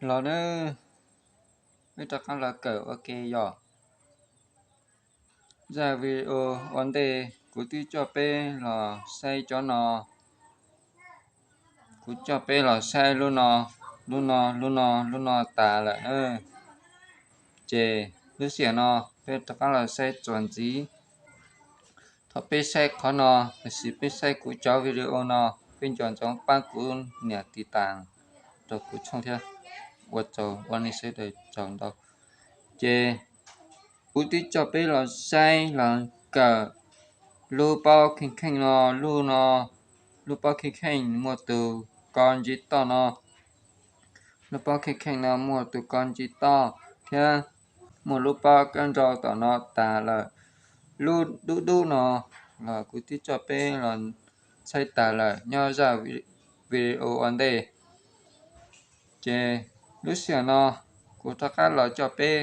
Los nawb, peb rov qab los kawm ua ke yom. Zaj video ua ntej kuv twb coj peb los saib cov no, kuv coj peb los saib lub no, lub no, lub no, lub no tas lawm na. Ces lub sij hawm no peb rov qab los saib txuas ntxiv. Thaum peb saib qhov no, los sis peb saib kuv cov video no, peb nco ntsoov pab kuv nias tiv tas rau kuv tshooj thiab. Ua tsaug, ua nej sawv daws tsaug ntau. Ces kuv twb coj peb los saib los kawm lub paub kheej kheej no, lub no, lub paub kheej kheej muaj tus ko ntsib toj no, lub paub kheej kheej no muaj tus ko ntsib toj thiab muaj lub paub kab nrau tom no tas lawm. Lub dub dub no los kuv twb coj peb los saib tas lawm nyob zaj video ua ntej. Ces lub sij hawm no kuv rov qab los coj peb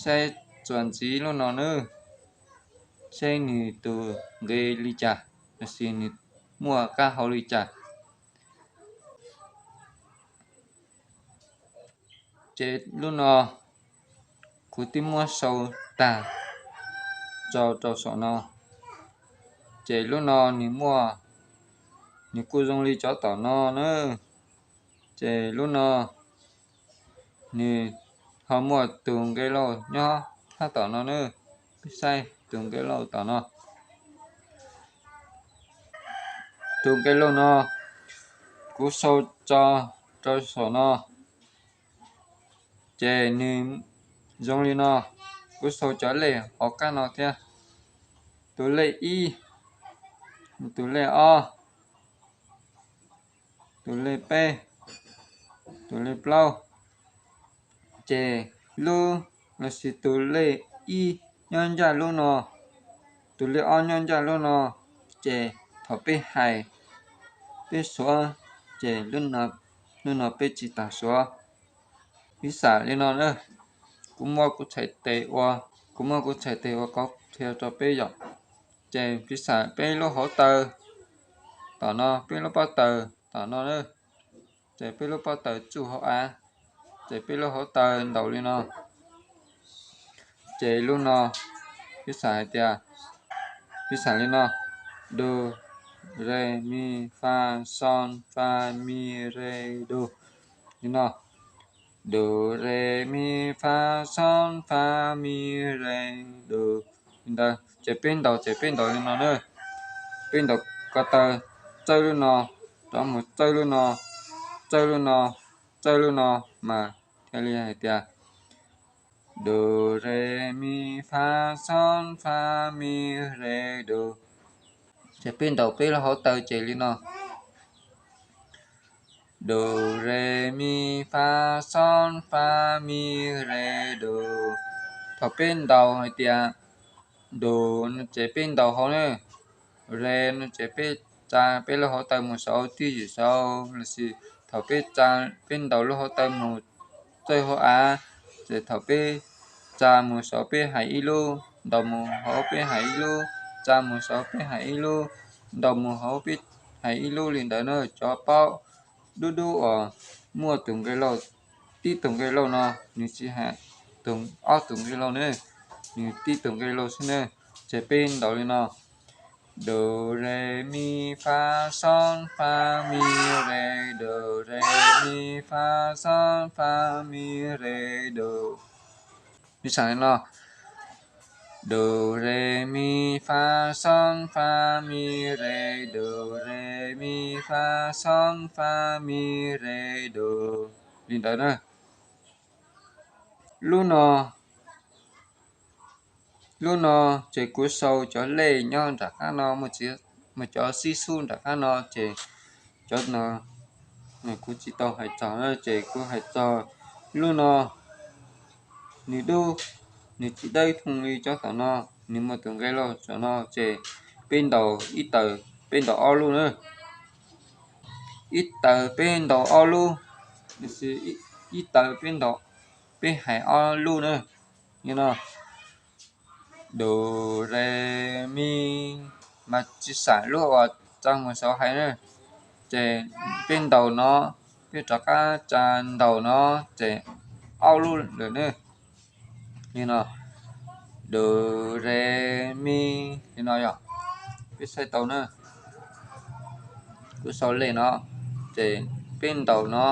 saib txuas ntxiv lub no nawb, saib nws tus nqe li cas, los sis nws muaj qab hau li cas. Ces lub no kuv twb muab sau tag tso rau saum no. Ces lub no nws muaj, nws kuj zoo li cov tom no na. Ces lub no nws ho muaj tus nqe lauj nyob sab tom no na. Peb saib tus nqe lauj tom no. Tus nqe lauj no kuv sau tso rau saum no. Ces nws zoo li no, kuv sau cov lej hauv qab no thiab. Tus lej ib, tus lej ob, tus lej peb, tus lej plaub. Ces lub, los sis tus lej ib nyob ncaj lub no, tus lej ob nyob ncaj lub no. Ces thaum peb hais, peb suav, ces lub no peb tsis tas suav. Piv xam li no na, kuv muab kuv txhais tes ua, kuv muab kuv txhais tes ua qhov qhia rau peb yom. Ces piv xam peb lub hauv taw tom no, peb lub pob taws tom no na, ces peb lub pob taws tsuj hauv av, ces peb lub hauv taw ntaus li no. Ces lub no, piv xam hais tias, piv xam li no, do, re, mi, fa, sol, fa, mi, re, do. Li no, do, re, mi, fa, sol, fa, mi, re, do. Li ntawd ces peb ntaus, ces peb ntaus li no na. Peb ntaus ko taw, txawb lub no, rov mus txawb lub no, txawb lub no, txawb lub no mas thiaj li hais tias do, re, mi, fa, sol, fa, mi, re, do. Ces peb ntaus peb lub hauv taw ces li no, do, re, mi, fa, sol, fa, mi, re, do. Thaum peb ntaus hais tias do no ces peb ntaus hauv na, re no ces peb tsa peb lub hauv taw mus saud, twj ywm saud, los sis thaum peb tsa, peb ntaus lub hauv taw mus txawb hauv av, ces thaum peb tsa mus saud peb hais ib lub, ntaus mus hauv peb hais ib lub, tsa mus saud peb hais ib lub, ntaus mus hauv peb hais ib lub li ntawd na. Cov paub dub dub uas muaj tus nqe lauj, tib tus nqe lauj no, nws tsis hais ob tus nqe lauj ne, nws tib tus nqe lauj xwb ne. Ces peb ntaus li no, do, re, mi, fa, sol, fa, mi, re, do, re, mi, fa, sol, fa, mi, re, do. Piv xam li no, do, re, mi, fa, sol, fa, mi, re, do, re, mi, fa, sol, fa, mi, re, do. Li ntawd na. Lub no, lub no ces kuv sau cov lej nyob nram qab no, mus cov xib xub nram qab no ces cov no kuv tsis tau hais txog na, ces kuv hais txog lub no, nws dub, nws tsis dawb thooj li cov tom no, nws muaj tus nqe lauj tom no, ces peb ntaus ib taws peb ntaus ob lub na. Ib taws peb ntaus ob lub, ib taws peb ntaus, peb hais ob lub na. Li no, do, re, mi, mas tsis xam lub uas tsa mus saud hais na. Ces peb ntaus no, peb rov qab tsa ntaus no ces ob lub lawm ne. Li no, do, re, mi, li no yog. Peb saib tau na. Kuv sau lej no, ces peb ntaus no,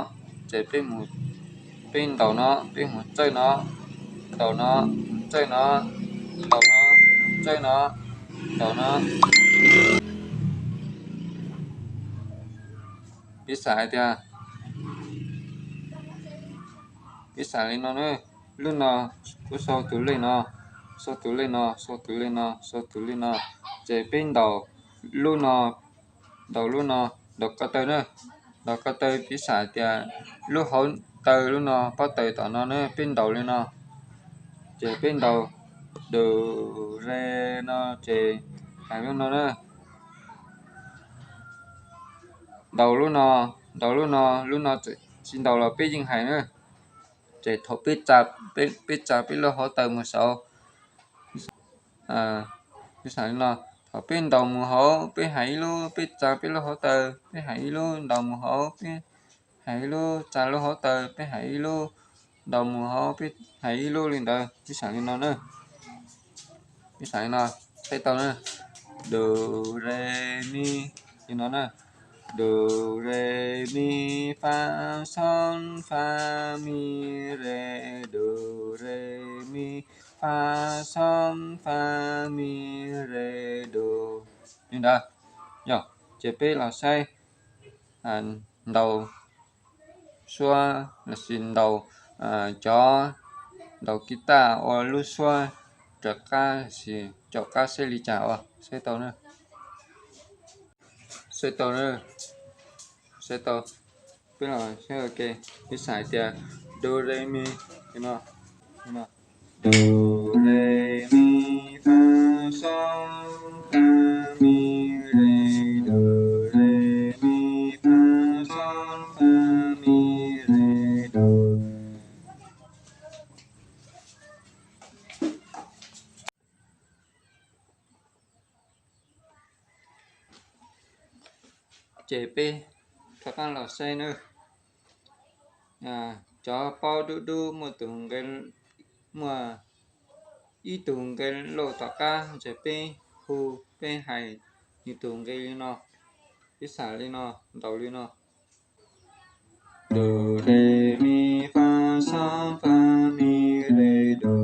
ces peb mus, peb ntaus no, peb mus txawj no, ntaus no, txawj no, ntaus no, txawj no, ntaus no. Piv xam hais tias, piv xam li no na, lub no kuv sau tus lej no, sau tus lej no, sau tus lej no, sau tus lej no, ces peb ntaus lub no, ntaus lub no, ntaus ko taw na, ntaus ko taw. Piv xam hais tias lub hauv taw lub no, pob taws tom no na, peb ntaus li no, ces peb ntaus do, re no ces hais lub no na. Ntaus lub no, ntaus lub no, lub no tsis ntaus los peb yeej hais na. Ces thaum peb tsa, peb tsa peb lub hauv taw mus saud, peb xav li no, thaum peb ntaus mus hauv peb hais ib lub, peb tsa peb lub hauv taw peb hais ib lub, ntaus mus hauv peb hais ib lub, tsa lub hauv taw peb hais ib lub, ntaus mus hauv peb hais ib lub li ntawd. Peb xav li no na, peb xav li no, saib tau na, do, re, mi, li no na, do, re, mi, fa, sol, fa, mi, re, do, re, mi, fa, sol, fa, mi, re, do. Li ntawd, yog, ces peb los saib ntaus suab lossis ntaus, cov ntaus guitar ua lub suab rov qab lossis caum qab seb li cas ua, saib tau na, saib tau na, saib tau. Peb los saib ua ke, peb xav hais tias do, re, mi, no, do, re, mi, fa, sol, fa, mi, re, do, re, mi, fa, sol, fa, mi, re, do. Ces peb rov qab los saib na. Cov paub dub dub muaj tus nqe, muaj ib tug nqe lauj tom qab ces peb hu, peb hais nws tus nqe li no, peb xav li no, ntaus li no, do, re, mi, fa, sol, fa, mi, re, do.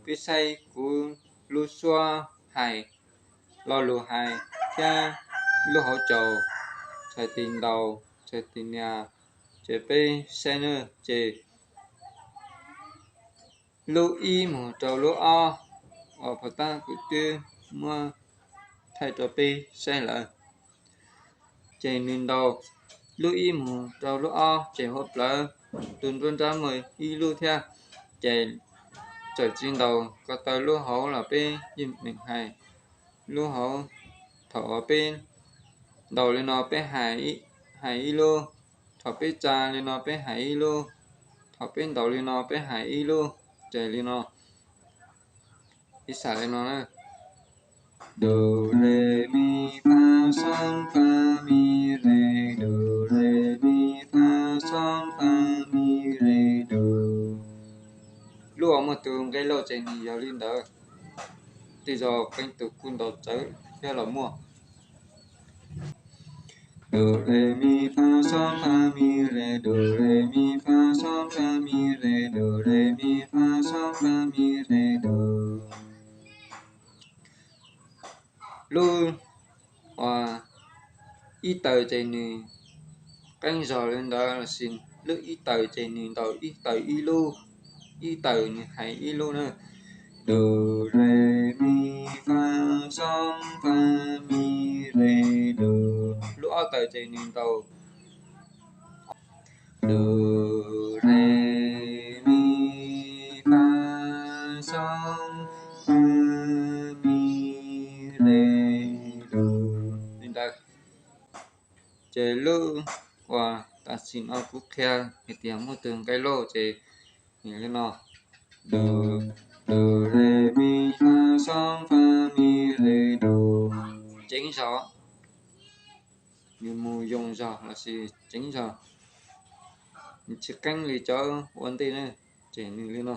Peb saib kuv lub suab hais, lo lus hais thiab lub hauv caum, txhais tis ntaus, txhais tis nias, ces peb saib na, ces lub ib mus rau lub ob uas phas tab kuv twb muab thaij rau peb saib lawm. Ces nws ntaus lub ib mus rau lub ob ces hauv plawv tus nruab nrab muaj ib lub thiab, ces txawm tsis ntaus ko taw lub hauv los peb yeej meem hais lub hauv. Thaum uas peb ntaus li no peb hais ib lub, thaum peb tsa li no peb hais ib lub, thaum peb ntaus li no peb hais ib lub, ces li no. Ib xav li no na, do, re, mi, fa, sol, fa, mi, re, do, re, mi, fa, sol, fa, mi, re, do. Lub uas muaj tus nqe lauj ces nws yog li ntawd, tej zaum qee tus kuj ntaus txawv thiab los muaj. Do, re, mi, fa, sol, fa, mi, re, do, re, mi, fa, sol, fa, mi, re, do, re, mi, fa, sol, fa, mi, re, do. Lub uas ib taws ces nws qeeb zog li ntawd lossis lub ib taws ces nws ntaus ib taws ib lub, ib taws nws hais ib lub na. Do, re, mi, fa, sol, fa, mi, re, do. Lub ob taws ces nws ntaus do, re, mi, fa, sol, fa, mi, re, do. Li ntawd. Ces lub uas tam sim no kuv qhia hais tias muaj tus nqe lauj ces li no, do, do, re, mi, fa, sol, fa, mi, re, do. Ceev zog, nws mus yoo zog lossis ceev zog. nws tsis qeeb li cov ua ntej na. Ces nws li no: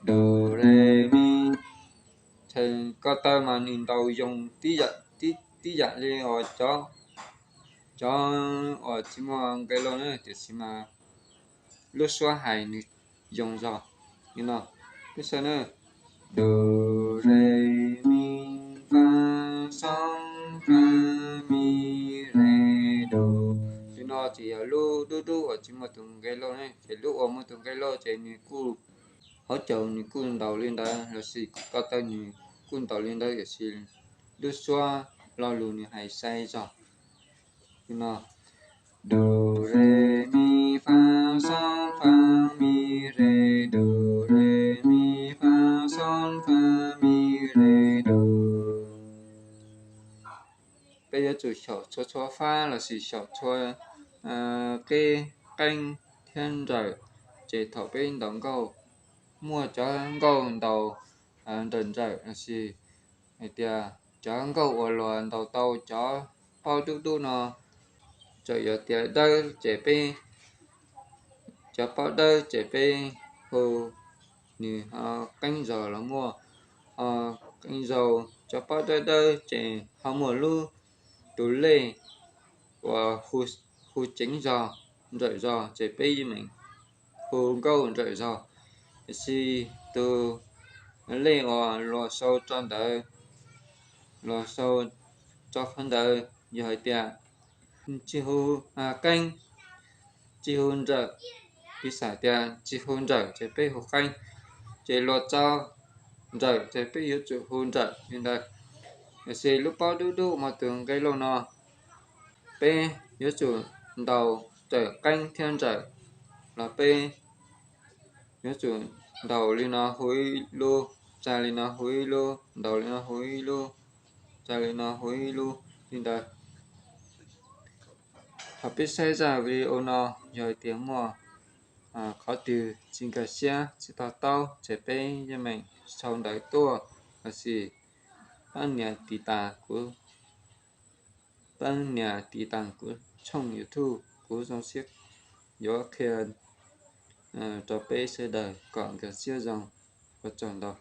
Do, re, mi. Ko taw mas nws ntaus yoo tib yam, tib yam li uas cov, cov uas tsis muaj nqe lauj na, tiam sis mas lub suab hais nws yoo zog li no. Peb saib na: Do, re, mi, fa, sol, fa, mi, re, do. Li no ces yog lub dub dub uas tsis muaj tus nqe lauj ne, ces lub uas muaj tus nqe lauj ces nws kuj, hauv caum nws kuj ntaus li ntawd lossis ko taw nws kuj ntaus li ntawd, tiam sis lub suab lo lus nws hais sai zog. Li no: Do, re, mi, fa, sol, fa, mi, re, do, re, mi, fa, sol, fa, mi, re, do. Peb yuav tsum xyaum txhua txhua fab lossis xyaum txhua qib qeeb thiab nrawm, ces thaum peb ntaus nkauj, muaj cov nkauj ntaus nrawm nrawm lossis hais tias cov nkauj uas luag ntaus tau cov paub dub dub no, txawm yuav tias dawb ces peb, cov paub dawb ces peb hu nws ho qeeb zog los muaj, ho qeeb zog. Cov paub dawb dawb ces ho muaj lub tus lej uas hu ceev zog, nrawm zog ces peb yeej meem hu nkauj nrawm zog. Tiam sis tus lej uas luag sau rau ntawd, luag sau rau qhov ntawd yog hais tias tsis hu qeeb, tsis hu nrawm, piv xam tias tsis hu nrawm ces peb hu qeeb, ces luag txaus nrawm ces peb yuav tsum hu nrawm li ntawd. Tiam sis lub paub dub dub muaj tus nqe lauj no, peb yuav tsum ntaus tawm qeeb thiab nrawm los peb yuav tsum ntaus li no hu ib lub, tsa li no hu ib lub, ntaus li no hu ib lub, tsa li no hu ib lub li ntawd. Thaum peb saib zaj video no, yog hais tias muaj qhov twg tsis nkag siab tsis to taub ces peb yeej meem sau ntawv tuaj lossis pab nias tiv tas kuv, pab nias tiv tas kuv tshooj YouTube, kuv zoo siab yuav qhia rau peb sawv daws kom nkag siab zoo. Ua tsaug ntau.